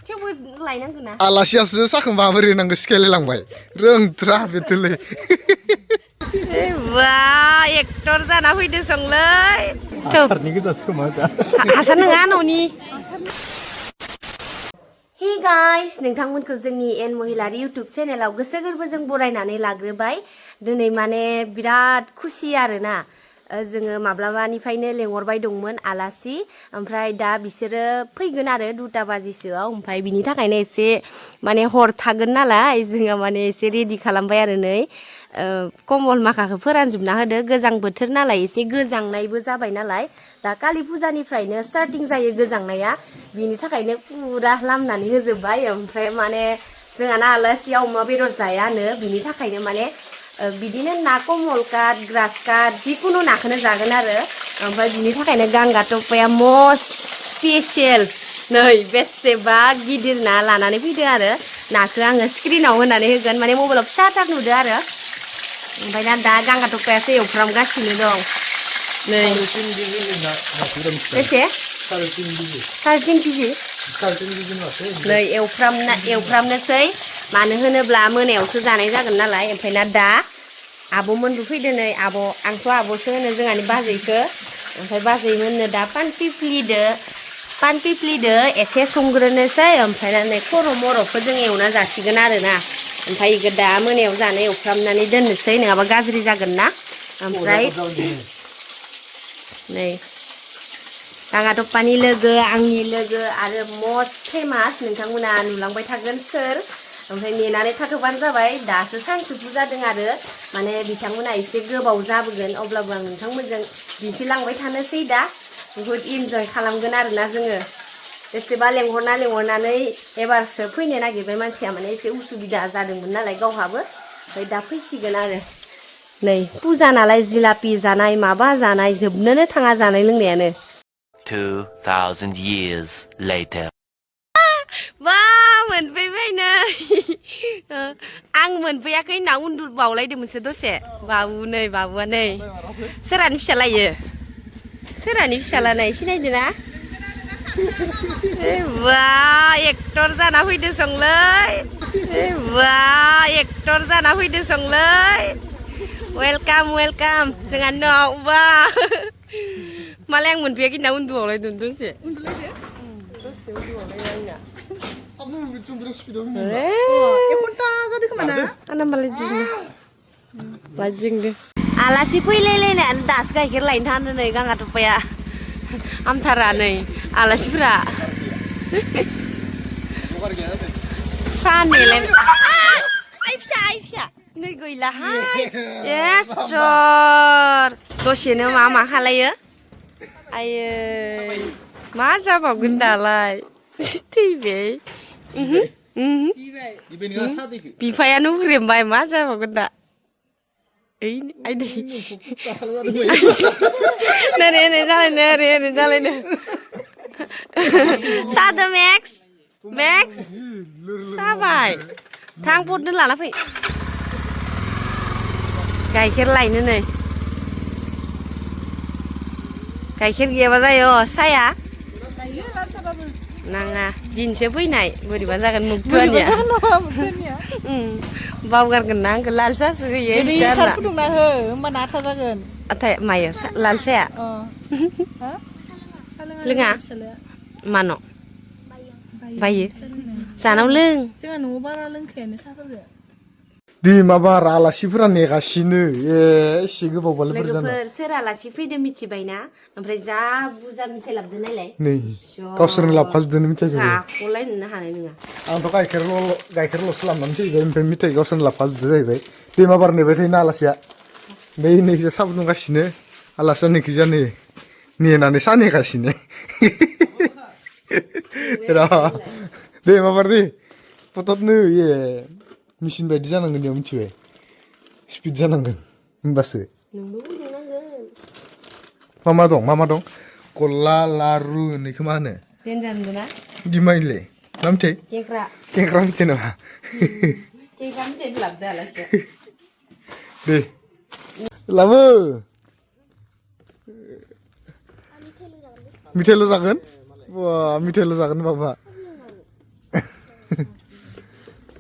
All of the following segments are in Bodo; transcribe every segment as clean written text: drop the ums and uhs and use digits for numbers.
थेवबो लायनांगोन ना आलासियासो साखोन माबोरै नांगौ सिखायलायलांबाय रोंथ्रा बेथोलै बा एक्टर जाना फैदो संलै हासारनि गोजासो खोमा जा हासार नङा न'नि हे गाइस नोंथांमोनखौ जोंनि एन महिलारि इउटुब चेनेलाव गोसो गोरबोजों बरायनानै लाग्रोबाय दिनै माने बिराद खुसि आरोना जोङो माब्लाबानिफ्रायनो लेंहरबाय दंमोन आलासि ओमफ्राय दा बिसोरो फैगोन आरो 2टा बाजिसोआव ओमफ्राय बिनि थाखायनो एसे माने हर थागोन नालाय जोङो माने एसे रेडि खालामबाय आरो नै कम्बल माखाखौ फोरानजोबना होदो गोजां बोथोर नालाय एसे गोजांनायबो जाबाय नालाय दा कालि फुजानिफ्रायनो स्टार्टिं जायो गोजांनाया बिनि थाखायनो पुरा लामनानै होजोबबाय ओमफ्राय माने जोंहाना आलासिया अमा बेदर जायानो बिनि थाखायनो माने बिदिनो ना कमल काट ग्रास काट जिकुनु नाखौनो जागोन आरो ओमफ्राय बिनि थाखायनो गांगा टप्पाया मस्ट स्पेशल नै बेसेबा गिदिर ना लानानै फैदो आरो नाखौ आङो स्क्रिनाव होनानै होगोन माने मबाइलाव फिसाथार नुदो आरो ओमफ्राय दा गांगा टप्पायासो एवफ्रामगासिनो दं नै बेसे 3.5 केजि नै एवफ्रामनोसै मानो होनोब्ला मोनायावसो जानाय जागोन नालाय ओमफ्राय ना दा आब'मोनबो फैदो नै आंथ' आब'सो होनो जोंहानि बाजैखौ ओमफ्राय बाजैमोननो दा पानपिप्लिदो एसे संग्रोनोसै ओमफ्राय दा नै खर' मर'खौ जों एवना जासिगोन आरोना ओमफ्राय इखौ दा मोनायाव जानो एवफ्रामनानै दोननोसै नङाबा गाज्रि जागोन ना ओमफ्राय नै गांगा टप्पानि लोगो आंनि लोगो आरो मस्ट फेमास नोंथांमोना नुलांबाय थागोन सोर ओमफ्राय नेनानै थाथ'बानो जाबाय दासो सानसुफु जादों आरो माने बिथांमोना एसे गोबाव जाबोगोन अब्लाबो आं नोंथांमोनजों दिन्थिलांबाय थानोसै दा बुहुद इन्जय खालामगोन आरोना जोङो बेसेबा लेंहरनानै एबारसो फैनो नागिरबाय मानसिया माने एसे उसुबिदा जादोंमोन नालाय गावहाबो ओमफ्राय दा फैसिगोन आरो नै फुजा नालाय जिलापि जानाय माबा जानाय जोबनोनो थाङा जानाय लोंनायानो 2000 years later बा मोनफैबाय नै आं मोनफैयाखै ना उन्दुबावलायदोंमोनसो दसे बाबुआ नै सोरानि फिसाला इयो सोरानि फिसाला नै सिनायदो ना बा एक्टर जाना फैदो संलै बा एक्टर जाना फैदो संलै वेलकाम जोंहा न'आव बा मालाय आं मोनफैयाखै ना उन्दुबावलायदों दसे आलासि फैलायलायनानै दासो गाइखेर लायनो थानो नै गांगा टप्पाया हामथारा नै आलासिफोरा सानैलाय आइ फिसा नै गैलाहाय एसर दसेनो मा खालायो आयो मा जाबावगोन दालाय थैबाय बिफायानो हुरेमबाय मा जाबावगोन दा ओरै जालायनो सादो मेक्स साबाय थां पटनो लाना फै गाइखेर लायनो नै गाइखेर गैयाबा जायो साया नाङा दिनसो फैनाय बोरैबा जागोन मुगथुआनिया बावगारगोन ना आंखौ लाल साहासो होयो फुदुंना हो होमबाना आथा जागोन मायो लाल साया लोङा मानो बायो जानाव लों जोंहा न'आव बारा लोंखायानो साहाफोरखौ दे माबार आलासिफोरा नेगासिनो एसे गोबावबालाय बोरै जानो लोगोफोर सोर आलासि फैदों मिथिबायना ओमफ्राय जा बुरजा मिथाइ लाबोदों नायलाय नै गावसोरनो लाबोखाजोबदों मिथाइखौ जाख'लायनोनो हानाय नङा आंथ' गाइखेरल'सो लाबोनानै फैबाय ओमफ्राय मिथाइ गावसोरनो लाबोखाजोबदों जाहैबाय दै माबार नेबाय थायोना आलासिया बै नैखिजा साहा फुदुंगासिनो आलासिया नैखिजा नै नेनानै साहा नेगासिनो दे माबार दे पटतनो मेचिन बायदि जानांगोन बेयाव मिथिबाय स्पिड जानांगोन होमबासो मा दं गल्ला लारु नैखौ मा होनो बिदि माइले मा मिथाइ केंक्रा मिथाइ नामा दे लाबो मिथाइल' जागोन बा मिथाइल' जागोन बाबा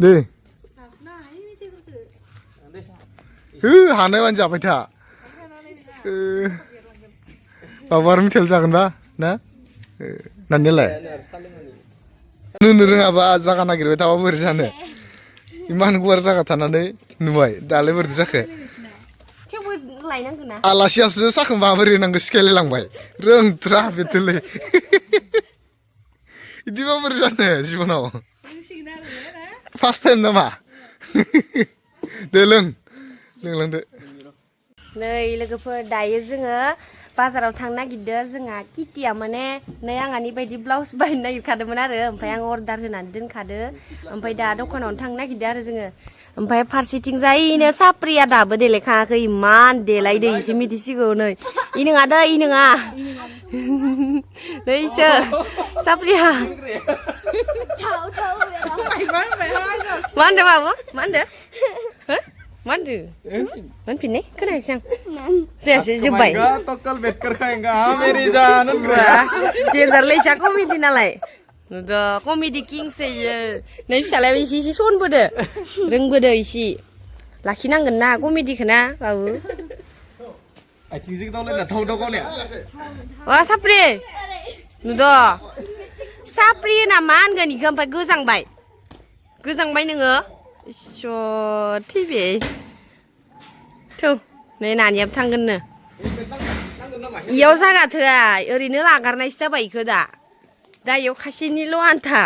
दे हानाय मानि जाबाय था बाबार मिथाइल जागोनबा ना नानियालाय नुनो रोङाबा जागा नागिरबाय थाबा बोरै जानो इमान गुवार जागा थानानै नुबाय दालाय बोरैथो जाखो थेवबो लायनांगोन ना आलासियासो साखो माबोरै होनांगौ सिखायलायलांबाय रोंथ्रा बेथोलै बिदिबा बोरै जानो जिबनाव फार्स्ट टाइम नामा दे लोंलांदो नै लोगोफोर दायो जोङो बाजाराव थांनो नागिरदों जोंहा किटिया माने नै आंहानि बायदि ब्लाउस बायनो नागिरखादोंमोन आरो ओमफ्राय आं अर्डार होनानै दोनखादो ओमफ्राय दा दखानावनो थांनो नागिरदों आरो जोङो ओमफ्राय फारसेथिंजायनो साप्रिया दाबो देलायखाङाखै इमान देलायदो इसे मिथिसिगौ नै इ नङा दै इ नङा नैसो साप्रिया मा होनदों बाबु मा होनदों मा होनदों मोनफिननाय खोनायासै आं जायासै जोब्बाय देन्जारलै इसा कमेडि नालाय कमेडि किंसो इयो नै फिसालाया इसे इसे सनबोदो रोंबोदो इसे लाखिनांगोन ना कमेडिखौ ना बाबु अ साप्रि नुद' साप्रि ना मा होनगोन इखो ओमफ्राय गोजांबाय नोङो इसर थैबे थौ नै नानियाबो थांगोननो इयाव जागा थोआ ओरैनो लागारनायसो जाबाय इखो दा इयाव खासेनिल' आन्था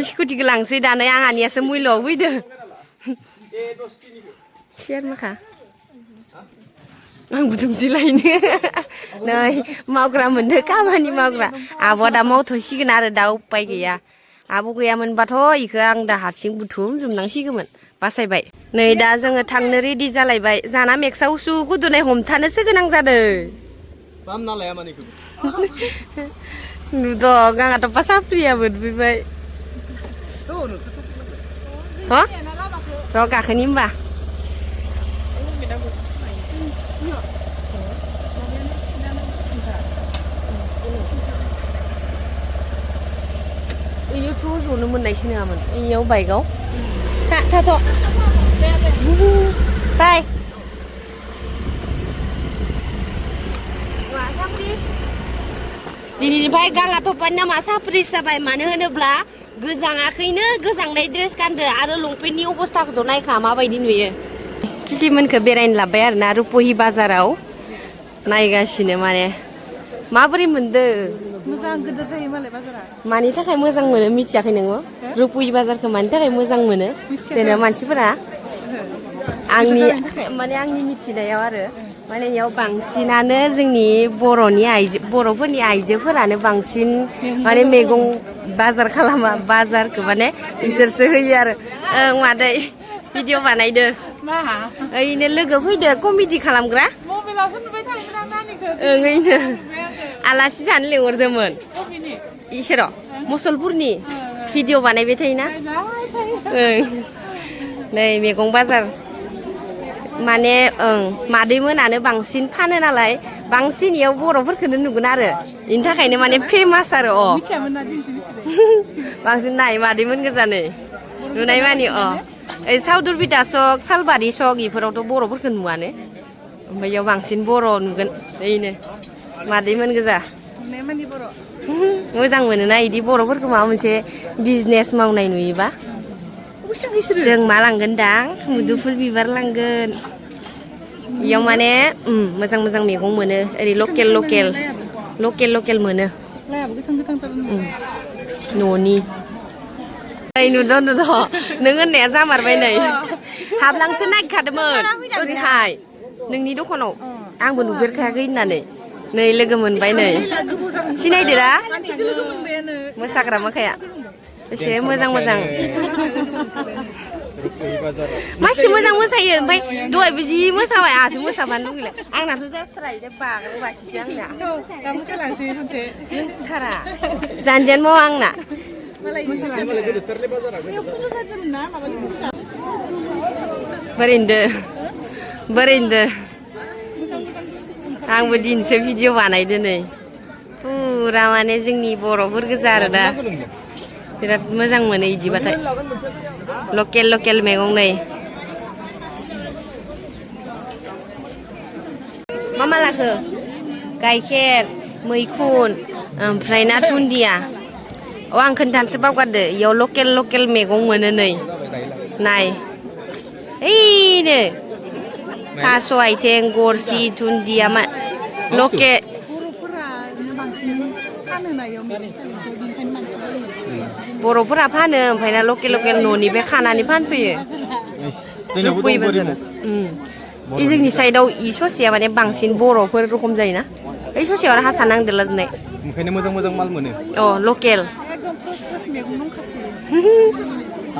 स्कुटिखौ लांसै दानै आंहानियासो मुल्यआव फैदो सेर माखा आंबो दुमसिलायनो नै मावग्रा मोनदो खामानि मावग्रा आब'आ दा मावथ'सिगोन आरो दा उपाय गैया आब' गैयामोनबाथ' इखो आं दा हारसिं बुथुमजोबनांसिगौमोन बासायबाय नै दा जोङो थांनो रेडि जालायबाय जाना मेक्सा उसु गुदुनाय हमथानोसो गोनां जादों नुद' गाङाथ' साप्रिया मोनफैबाय र' गाखोनि होमबा इयोथ' ज'नो मोननायसो नङामोन इयाव बाइकआव थाथ' बाय दिनैनिफ्राय गाला थपानि नामा साप्रिस जाबाय मानो होनोब्ला गोजाङाखैनो गोजांनाय ड्रेस गानदो आरो लंपेन्टनि अबस्थाखौथ' नायखा माबायदि नुयो किटिमोनखौ बेरायनो लाबबाय आरोना रुपहि बाजाराव नायगासिनो माने माबोरै मोनदो मोजां गिदिर जायो मालाय बाजारा मानि थाखाय मोजां मोनो मिथियाखै नोङो रुपहि बाजारखौ मानि थाखाय मोजां मोनो जेनेबा मानसिफोरा आंनि मिथिनायाव आरो माने इयाव बांसिनानो जोंनि बर'फोरनि आइजोफोरानो बांसिन माने मैगं बाजार खालामा बाजारखौ माने बिसोरसो होयो आरो ओं मादै भिडिअ बानायदो ओइनो लोगो फैदो कमेडि खालामग्रा ओं ओइनो आलासि जानो लिंहरदोंमोन इसोर' मुसलपुरनि भिडिअ बानायबाय थायोना ओं नै मैगं बाजार माने ओं मादैमोनानो बांसिन फानो नालाय बांसिन इयाव बर'फोरखौनो नुगोन आरो इनि थाखायनो माने फेमास आरो बांसिन नाय मादैमोन गोजानै नुनाय मानि ओइ सावदुरबिटा सक सालबारि सक इफोरावथ' बर'फोरखौ नुवानो ओमफ्राय इयाव बांसिन बर' नुगोन ओइनो मादैमोन गोजा मोजां मोनोना इदि बर'फोरखौ माबा मोनसे बिजनेस मावनाय नुयोबा जों मा लांगोन दां मुदुफुल बिबार लांगोन इयाव माने मोजां मोजां मैगं मोनो ओरै लकेल मोनो न'नि ओइ नुद' नों होननाया जामारबाय नै हाबलांसो नागिरखादोंमोन ओरैहाय नोंनि दखानाव आंबो नुफेरखायाखै होननानै नै लोगो मोनबाय नै सिनायदोरा मोसाग्रा माखाया एसे मोजां मासि मोजां मोसायो ओमफ्राय दहायबो जि मोसाबाय आंहासो मोसाबानो लुगैला आंनाथ' जास्रायदो बागोबासिसो आंना थारा जानजियानो मावा आंना बोरै होनदो आंबो दिनैसो भिडिअ बानायदो नै फुरा माने जोंनि बर'फोर गोजा आरो दा बिराद मोजां मोनो इदिबाथाय लकेल लकेल मैगं नै मा मा लाखो गाइखेर मैखुन ओमफ्राय ना दुन्दिया अ आं खोन्थानोसो बावगारदो इयाव लकेल लकेल मैगं मोनो नै नाय ओइनो थास' आइथें गरसि दुन्दिया मा लकेल बर'फोरा बांसिन फानो नायाव बेनिखायनो मानसि जायो बर'फोरा फानो ओमफ्राय ना लकेल लकेल न'निफ्राय खानानै फानफैयो लुबैबा जानो इ जोंनि साइडआव इ ससेया माने बांसिन बर'फोर रखम जायोना ओइ ससेयाव आरो हासा नांदेरला जोंनाय ओंखायनो मोजां मोजां माल मोनो अ लकेल एकदम फ्रेस मैगं दंखासै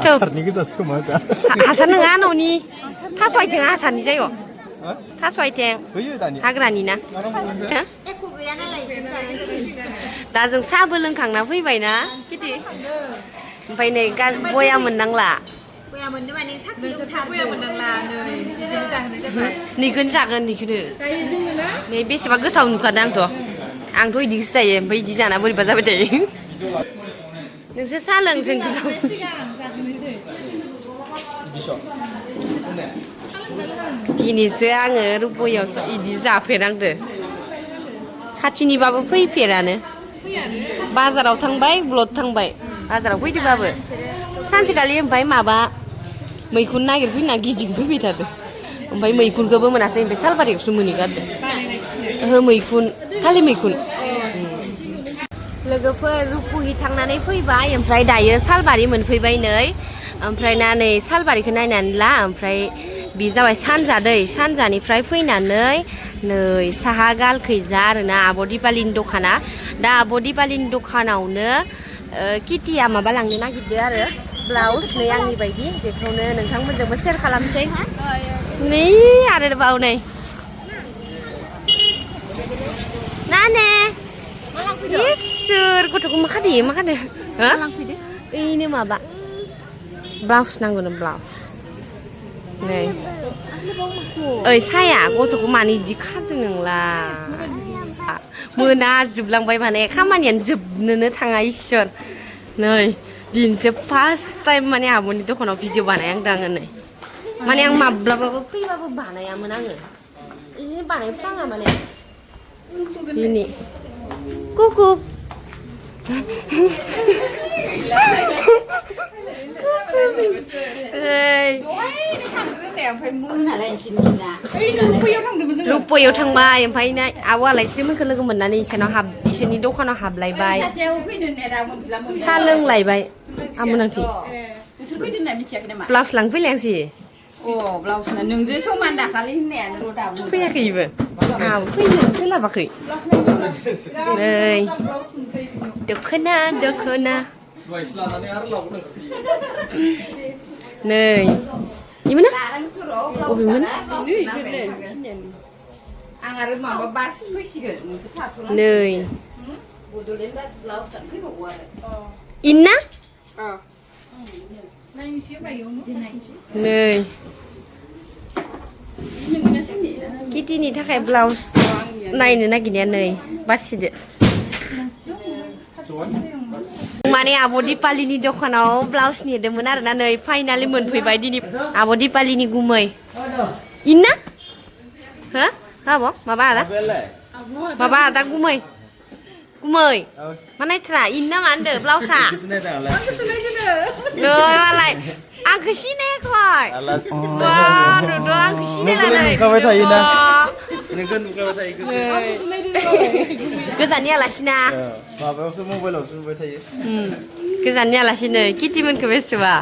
हासारनि गोजासो खोमा दा हासार नङा न'नि थास' आइथें हासारनि जायो थास' आइथें होयो दानिया हाग्रानि ना दा जों साहाबो लोंखांना फैबायना ओमफ्राय नै बया मोननांला नैखौनो जागोन नैखौनो नै बेसेबा गोथाव नुखादों आंथ' इदिसो जायो ओमफ्राय इदि जाना बोरैबा जाबाय थायो नोंसोर साहा लों जों दिनैसो आङो रुपयाव इदि जाफेरांदो खाथिनिबाबो फैफेरानो बाजाराव थांबाय ब्लद थांबाय बाजाराव फैदोंबाबो सानसेखालि ओमफ्राय माबा मैखुन नागिरफैना गिदिंफैबाय थादो ओमफ्राय मैखुनखौबो मोनासै ओमफ्राय सालबारियावसो मोनहैगारदो ओहो मैखुन खालि मैखुन लोगोफोर रुपुहि थांनानै फैबाय ओमफ्राय दायो सालबारि मोनफैबाय नै ओमफ्राय ना नै सालबारिखौ नायनानै ला ओमफ्राय बे जाबाय सानजा दै सानजानिफ्राय फैनानै नै साहा गालखैजा आरोना आब' दिपालिनि दखाना दा आब' दिपालिनि दखानावनो किटिया माबा लांनो नागिरदो आरो ब्लाउस नै आंनि बायदि बेखौनो नोंथांमोनजोंबो सेयार खालामसै नै आरो बाव नै नाने इसोर गथ'खौ मा खादो मा खादो ओइनो माबा ब्लाउस नांगौनो ब्लाउस नै ओइ साया गथ'खौ मानो इदि खादों नोंलाय मोना जोबलांबाय माने खामानियानो जोबनोनो थाङा इसोर नै दिनैसो फार्स्ट टाइम माने आब'नि दखानाव भिडिअ बानायहांदों आङो नै माने आं माब्लाबाबो फैबाबो बानायामोन आङो बिदिनो बानायफ्लाङा माने दिनै कुकु रुपयाव थांबाय ओमफ्राय आब' आलायस्रिमोनखौ लोगो मोननानै इसोरनि दखानाव हाबलायबाय साहा लोंलायबाय आमोनांथि ब्लाउस लांफैलायासै ब्लाउसना नोंजों समान दाखालि होननायानो र' दाबो फैयाखैबो आंहाबो फैनो सोलाबाखै नै दख'ना दख'ना नै इमोना बबेमोन आं आरो माबा बास फैसिगोन नोंसोर थाथ'ला नै बड'लेण्ड बास ब्लाउसआनो फैबावो आरो इन्ना नै किटिनि थाखाय ब्लाउस नायनो नागिरनाया नै बासिदो माने आब' दिपालिनि दखानाव ब्लाउस नेदोंमोन आरोना नै फाइनालि मोनफैबाय दिनै आब' दिपालिनि गुमै इन्ना हो आब' माबा आदा गुमै गुमै मा नायथ्रा इन्ना मा होनदो ब्लाउसआ नोलाय आंखौ सिनायाखै नुदो आंखौ सिनायलानै गोजाननि आलासिना माबायावसो मबाइलावसो नुबाय थायो गोजाननि आलासिनो किटिमोनखौ बेसेबा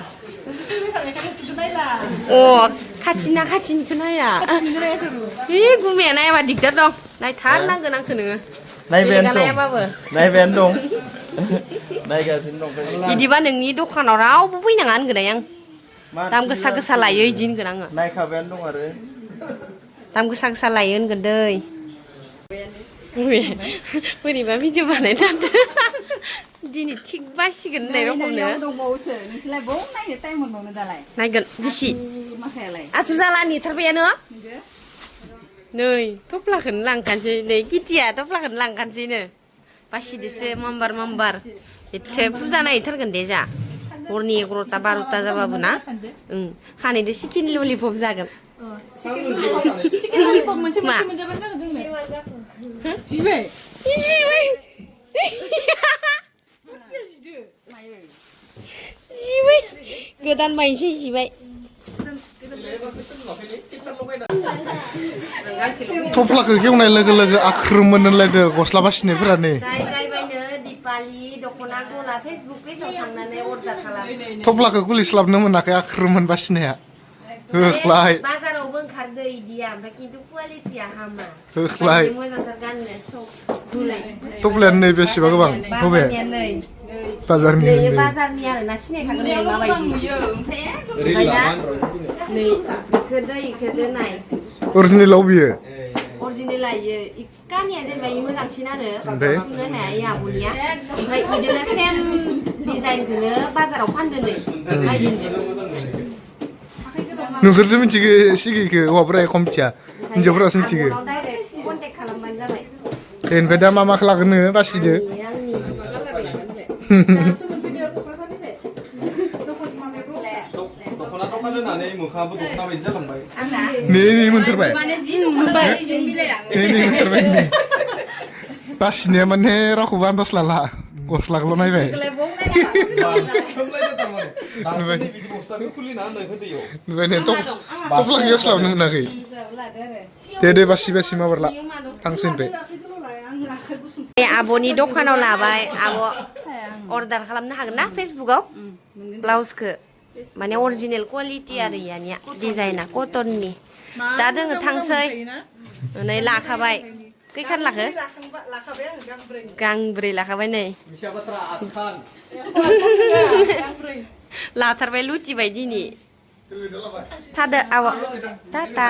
अ खाथिना खाथिनिखौ नाया गुमैया नायाबा दिगदार दं नायथारनांगोन आंखौ नोङो नायाबाबो नायबायानो दं नायगासिनो दं बिदिबा नोंनि दखानाव रावबो फैनाङा होनगोन आं दाम गोसा गोसा लायो इदि होनगोन आङो नायखाबायानो दं आरो दाम गोसा गोसा लायो होनगोन दै बोरैबा भिडिअ बानायथारदो दिनै थिग बासिगोन होननाय रखमनो दंबावोसो नोंसोरलाय बौ नायनो टाइम मोनबावनो दालाय नायगोन बिसि माखायालाय आथु जाला नेथारबायानो नै थफ्लाखौनो लांखानोसै नै किटिया थफ्लाखौनो लांखानोसैनो बासिदोसो माम्बार एथे फुजा नायथारगोन दे जा हरनि 11टा 12टा जाबाबो ना खानायदो चिकेन ललिपप जागोन चिकेन ललिपप मोनसे मा? मोनजाबानो जागोन जोंनो जिबाय जिबाय गोदान बायनोसै जिबाय थफ्लाखौ गेवनाय लोगो लोगो आख्रोम मोननो लोगो गस्ला बासिनायफोरा नै जाय बायनो दिपालि दख'ना गला फेसबुक पेजाव थांनानै अर्डार खालाम थफ्लाखौ खुलिस्लाबनो मोनाखै आख्रोममोन बासिनाया होख्लाय बाजारावबो ओंखारदो इदिया ओमफ्राय खिन्थु कुवालिटिया हामा होख्लाय मोजांथार गाननो सब गुलै थफ्लायानो नै बेसेबा गोबां बबे बाजारनिया नै बाजारनि नै नै बाजारनि आरोना सिनायखागोन नै माबायदि ओमफ्राय ना नै इखोदो नाय अरिजिनेलाव बियो अरिजिनेल इयो कानिया जेनेबा इ मोजांसिन आरो ओमफ्राय? सुनो हाया इ आब'निया ओमफ्राय बिदिनो सेम डिजाइनखौनो बाजाराव फानदो नै नायदिनदो नोंसोरसो मिथिगो सिगिखो हौवाफोरा एख मिथिया हिन्जावफोरासो मिथिगो आब'नाव डाइरेक्ट कन्टेक्ट खालामबानो जाबाय ओमफ्राय दा मा लागोन नोङो बासिदो आंनि दासो मोनफैदो क'क्राझारनिफ्राय दख'ना दखान होनानै मोखाङाबो दख'ना बायदि जालांबाय नै मोनथारबाय माने जि दख'ना जों मिलायलाङो नै मोनथारबाय नै बासिनाया माने रावखौबो आन्दाज लाला गस्लाखौल' नायबाय सोंलायदो थारमाने दासो नै बिदि बस्थाखौ खुलिना होनो होदैयाव नुबाय नै थफ्ला गेवस्लाबनो मोनाखै दे बासि माबारला थांसै ओमफ्राय आब'नि दखानाव लाबाय आब' अर्डार खालामनो हागोन ना फेसबुकआव ब्लाउसखौ माने अरिजिनेल कुवालिटि आरो इयानिया डिजाइना कटननि दा जोङो थांसै नै लाखाबाय खैखान लाखो लाखाबाय आङो गांब्रै लाखाबाय नै मिसा बाथ्रा आतखान गांब्रै लाथारबाय लुथिबाय दिनै थादो आब' टाटा